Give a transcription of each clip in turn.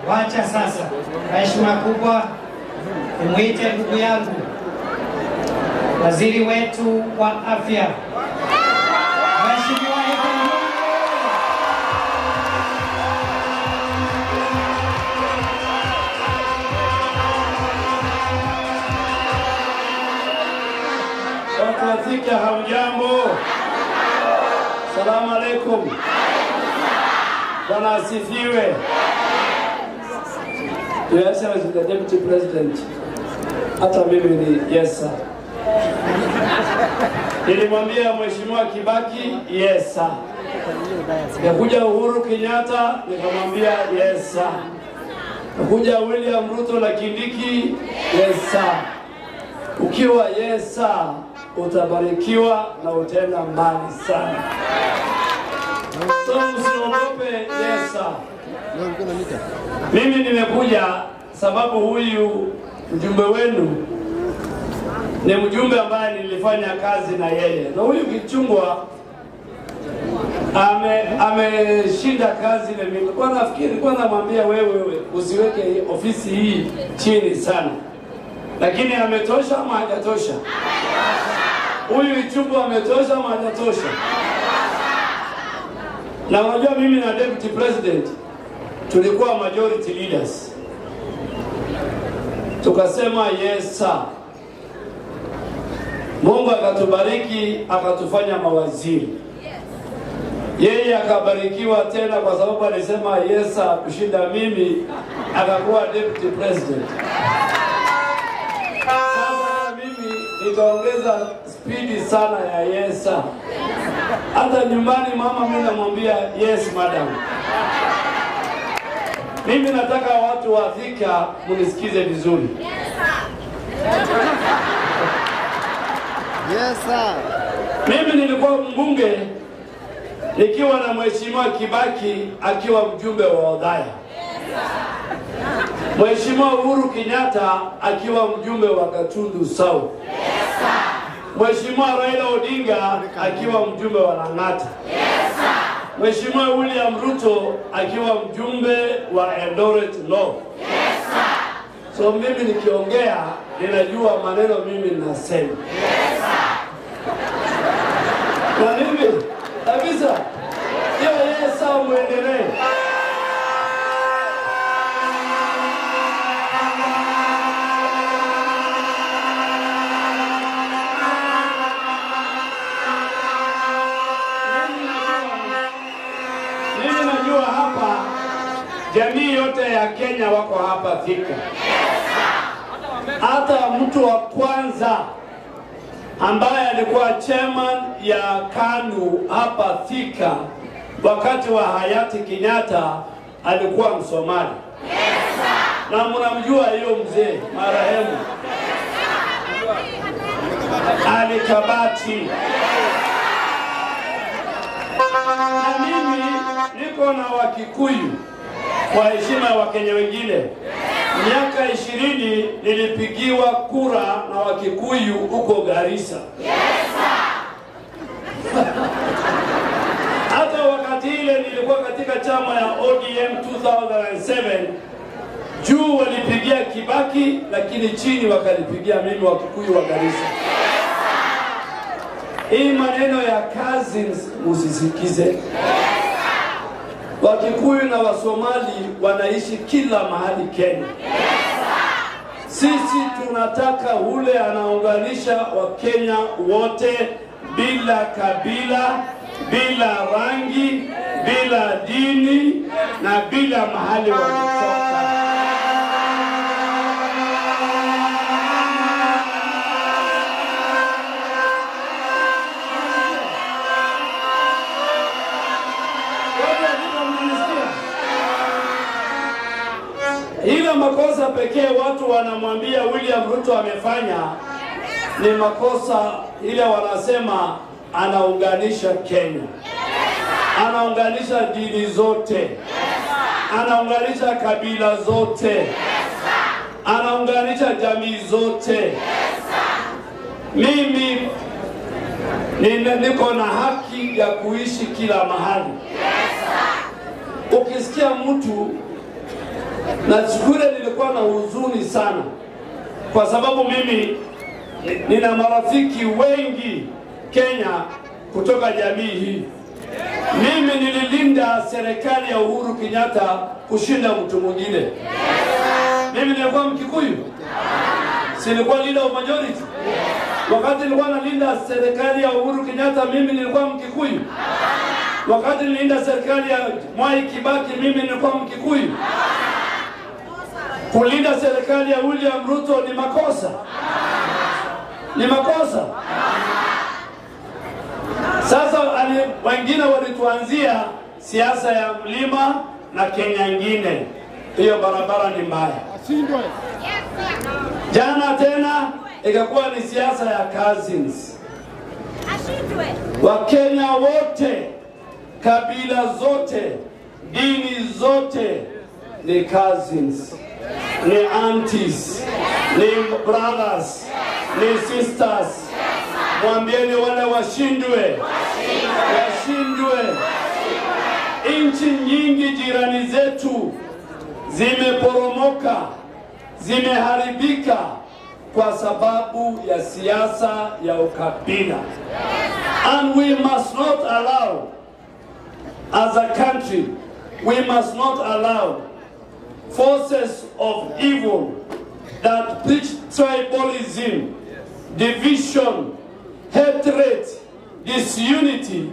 Wacha sasa kwa heshima kubwa nimwite ndugu yangu waziri wetu wa afya, Mheshimiwa Aden Duale. Watu wa Thika hamjambo? Salamu alaikum. Bwana asifiwe. Your Excellency the Deputy President, hata mimi ni yes sir. Nilimwambia Mheshimiwa Kibaki yes sir. Nikakuja Uhuru Kenyatta nikamwambia yes sir. Nikakuja William Ruto na Kindiki yes sir. Ukiwa yes sir utabarikiwa na utaenda mbali sana. So usiogope yes sir. Mimi nimekuja sababu huyu mjumbe wenu ni mjumbe ambaye nilifanya kazi na yeye. Na huyu Kichungwa ameshinda kazi na mimi. Kwa nafikiri kwa namwambia wewe usiweke ofisi hii chini sana. Lakini ametosha ama hajatosha? Huyu Ichungwa ametosha ama hajatosha? Na unajua mimi na Deputy President tulikuwa majority leaders. Tukasema yes sir. Mungu akatubariki akatufanya mawaziri. Yeye akabarikiwa tena kwa sababu alisema yes sir kushinda mimi, akakuwa Deputy President. Sasa mimi nikaongeza spidi sana ya yes sir. Hata nyumbani mama mimi namwambia yes madam. Mimi nataka watu wa Thika mnisikize vizuri. Yes sir. Mimi nilikuwa mbunge nikiwa na Mheshimiwa Kibaki akiwa mjumbe wa Othaya. Mheshimiwa Uhuru Kenyatta akiwa mjumbe wa Gatundu South. Mheshimiwa Raila Odinga akiwa mjumbe wa Lang'ata. Mheshimiwa William Ruto akiwa mjumbe wa Eldoret North. So mimi nikiongea ninajua maneno mimi nasema. Na mimi kabisa hiyo yes sir, muendelee. Mimi najua hapa jamii yote ya Kenya wako hapa Thika. Hata mtu wa kwanza ambaye alikuwa chairman ya KANU hapa Thika wakati wa hayati Kenyatta alikuwa Msomali. Na mnamjua hiyo mzee marehemu Ali Kabati. Na mimi niko na Wakikuyu kwa heshima ya Wakenya wengine. Miaka 20 nilipigiwa kura na Wakikuyu huko Garissa. Hata wakati ile nilikuwa katika chama ya ODM 2007, juu walipigia Kibaki lakini chini wakalipigia mimi Wakikuyu wa Garissa. Hii maneno ya cousins musisikize. Wakikuyu na Wasomali wanaishi kila mahali Kenya. Sisi tunataka ule anaunganisha Wakenya wote bila kabila, bila rangi, bila dini na bila mahali wametoka. Ila makosa pekee watu wanamwambia William Ruto amefanya ni makosa ile wanasema anaunganisha Kenya. Anaunganisha dini zote. Anaunganisha kabila zote. Anaunganisha jamii zote. Mimi niko na haki ya kuishi kila mahali. Ukisikia mtu Na siku ile nilikuwa na huzuni sana, kwa sababu mimi nina marafiki wengi Kenya kutoka jamii hii. Mimi nililinda serikali ya Uhuru Kenyatta kushinda mtu mwingine. Mimi nilikuwa Mkikuyu, silikuwa leader of majority. Wakati nilikuwa nalinda serikali ya Uhuru Kenyatta, mimi nilikuwa Mkikuyu. Wakati nililinda serikali ya Mwai Kibaki, mimi nilikuwa Mkikuyu. Kulinda serikali ya William Ruto ni makosa? Ni makosa? Sasa wengine walituanzia siasa ya mlima na Kenya nyingine. Hiyo barabara ni mbaya. Jana tena ikakuwa ni siasa ya cousins. Wakenya wote, kabila zote, dini zote ni cousins, ni aunties, ni brothers, ni sisters. Mwambieni wale washindwe, washindwe. Nchi nyingi jirani zetu zimeporomoka, zimeharibika kwa sababu ya siasa ya ukabila. And we must not allow, as a country, we must not allow forces of evil that preach tribalism, division, hatred, disunity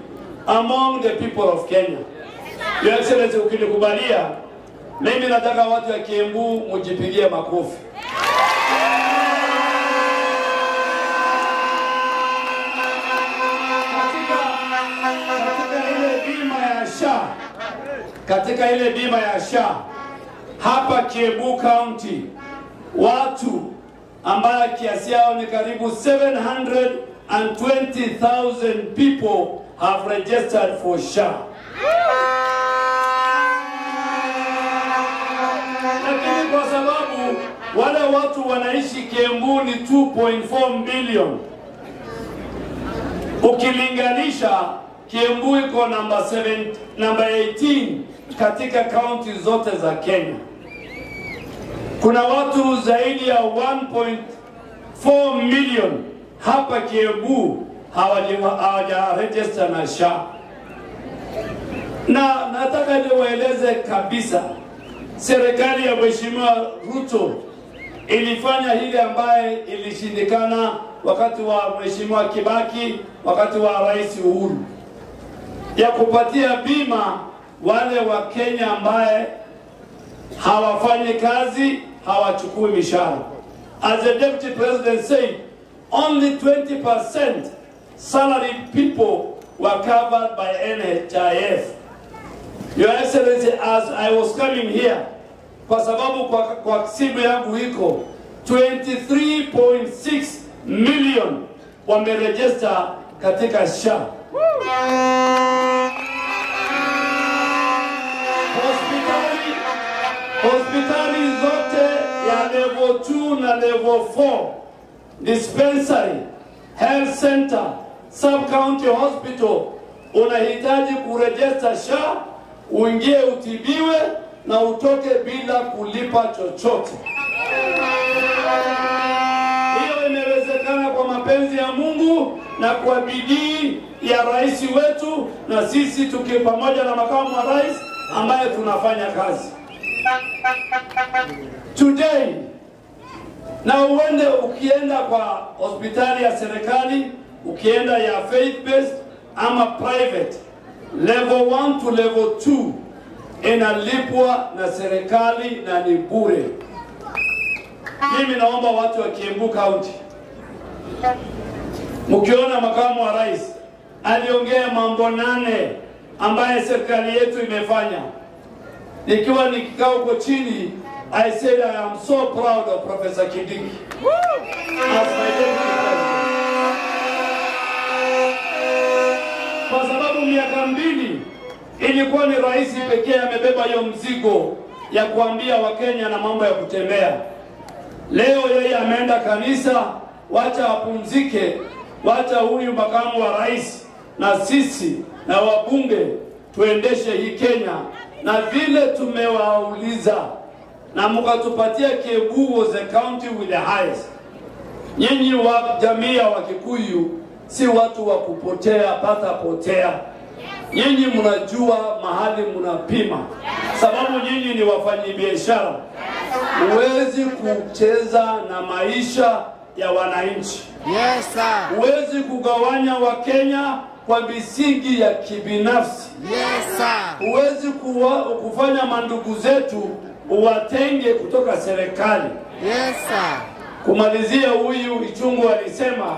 among the people of Kenya. Your Excellency, ukinikubalia, mimi nataka watu wa Kiambu mjipigie makofi. Katika ile bima ya SHA hapa Kiambu County, watu ambaye kiasi yao ni karibu 720,000 people have registered for SHA. Lakini kwa sababu wale watu wanaishi Kiambu ni 2.4 million, ukilinganisha Kiambu iko number 18 katika county zote za Kenya. Kuna watu zaidi ya 1.4 million hapa Kiambu hawaja register na SHA. Na nataka niwaeleze kabisa, serikali ya Mheshimiwa Ruto ilifanya hili ambaye ilishindikana wakati wa Mheshimiwa Kibaki, wakati wa Rais Uhuru, ya kupatia bima wale wa Kenya ambaye hawafanyi kazi, hawachukui mishahara. As the Deputy President said, only 20% salaried people were covered by NHIF. Your Excellency, as I was coming here, kwa sababu kwa simu yangu iko 23.6 million wameregister katika SHA. Hospitali zote ya level 2 na level 4, dispensary, health center, sub-county hospital, unahitaji kuregister SHA, uingie utibiwe na utoke bila kulipa chochote. Hiyo imewezekana kwa mapenzi ya Mungu na kwa bidii ya rais wetu, na sisi tukiwa pamoja na makamu wa rais ambaye tunafanya kazi. Today, na uende ukienda kwa hospitali ya serikali, ukienda ya faith based ama private, level 1 to level 2 inalipwa na serikali na ni bure. Mimi naomba watu wa Kiambu County, mkiona makamu wa rais aliongea mambo 8 ambaye serikali yetu imefanya. Nikiwa nikikaa huko chini, I said I am so proud of Professor Kindiki as my deputy president. Kwa sababu miaka 2 ilikuwa ni rais pekee amebeba hiyo mzigo ya kuambia Wakenya na mambo ya kutembea. Leo yeye ameenda kanisa, wacha apumzike, wacha huyu makamu wa rais na sisi na wabunge tuendeshe hii Kenya. Na vile tumewauliza na mkatupatia Kiambu was the county with the highest. Nyinyi wa jamii ya Wakikuyu si watu wa kupotea pata potea. Nyinyi mnajua mahali mnapima, sababu nyinyi ni wafanyabiashara. Huwezi kucheza na maisha ya wananchi. Yes, sir. Huwezi kugawanya Wakenya kwa misingi ya kibinafsi. Yes, sir. Huwezi kufanya mandugu zetu uwatenge kutoka serikali. Yes, sir. Kumalizia, huyu Ichungu alisema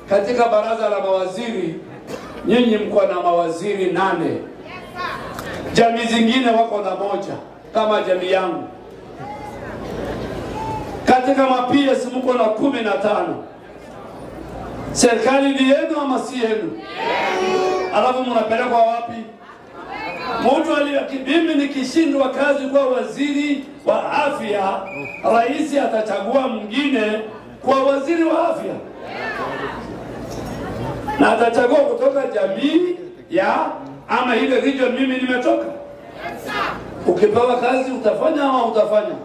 katika baraza la mawaziri, nyinyi mko na mawaziri 8. Jamii zingine wako na 1 kama jamii yangu. Katika ma-PS mko na 15. Serikali ni yenu ama si yenu? Alafu mnapelekwa wapi? Mtu mimi nikishindwa kazi kwa waziri wa afya, rais atachagua mwingine kwa waziri wa afya. Na atachagua kutoka jamii ya ama ile region mimi nimetoka. Ukipewa kazi utafanya ama utafanya?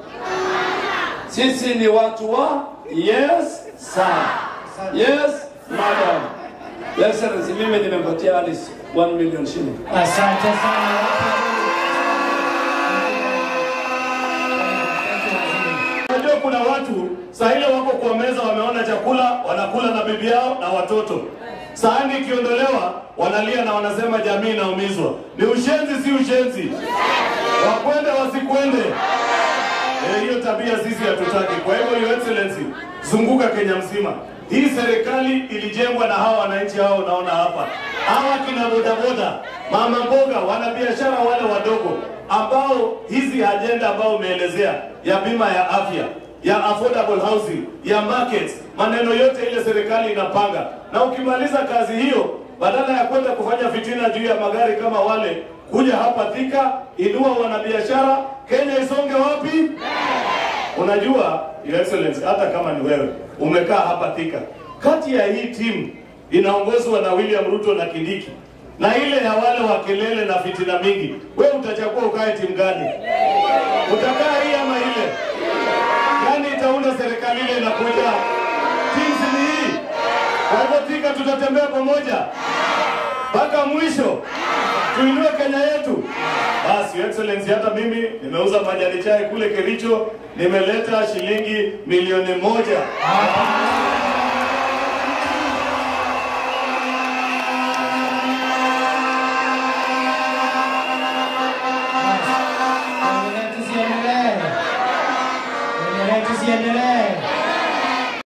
Sisi ni watu wa yes sir. Yes madam. Your Excellency, mimi nimempatia Alice 1 million shilling. Asante sana. Unajua kuna watu saa ile wako kwa meza wameona chakula, wanakula na bibi yao na watoto. Sahani ikiondolewa wanalia na wanasema jamii inaumizwa. Ni ushenzi si ushenzi? Wakwende wasikwende? Hiyo tabia sisi hatutaki. Kwa hivyo Your Excellency, zunguka Kenya mzima. Hii serikali ilijengwa na hawa wananchi hao unaona hapa. Hawa kina bodaboda, mama mboga, wanabiashara wale wadogo ambao hizi agenda ambao umeelezea ya bima ya afya, ya affordable housing, ya markets, maneno yote ile serikali inapanga. Na ukimaliza kazi hiyo, badala ya kwenda kufanya fitina juu ya magari kama wale, kuja hapa Thika, inua wanabiashara, Kenya isonge wapi? Unajua, Your Excellency, hata kama ni wewe umekaa hapa Thika, kati ya hii timu inaongozwa na William Ruto na Kindiki na ile ya wale wa kelele na fitina mingi, wewe utachagua ukae timu gani? Utakaa hii ama ile? Gani itaunda serikali ile inakuja? Teams ni hii. Kwa hivyo Thika tutatembea pamoja mpaka mwisho, tuinue Kenya yetu. Basi Your Excellency, hata mimi nimeuza majani chai kule Kericho, nimeleta shilingi milioni 1. Tusiendelee. Tusiendelee.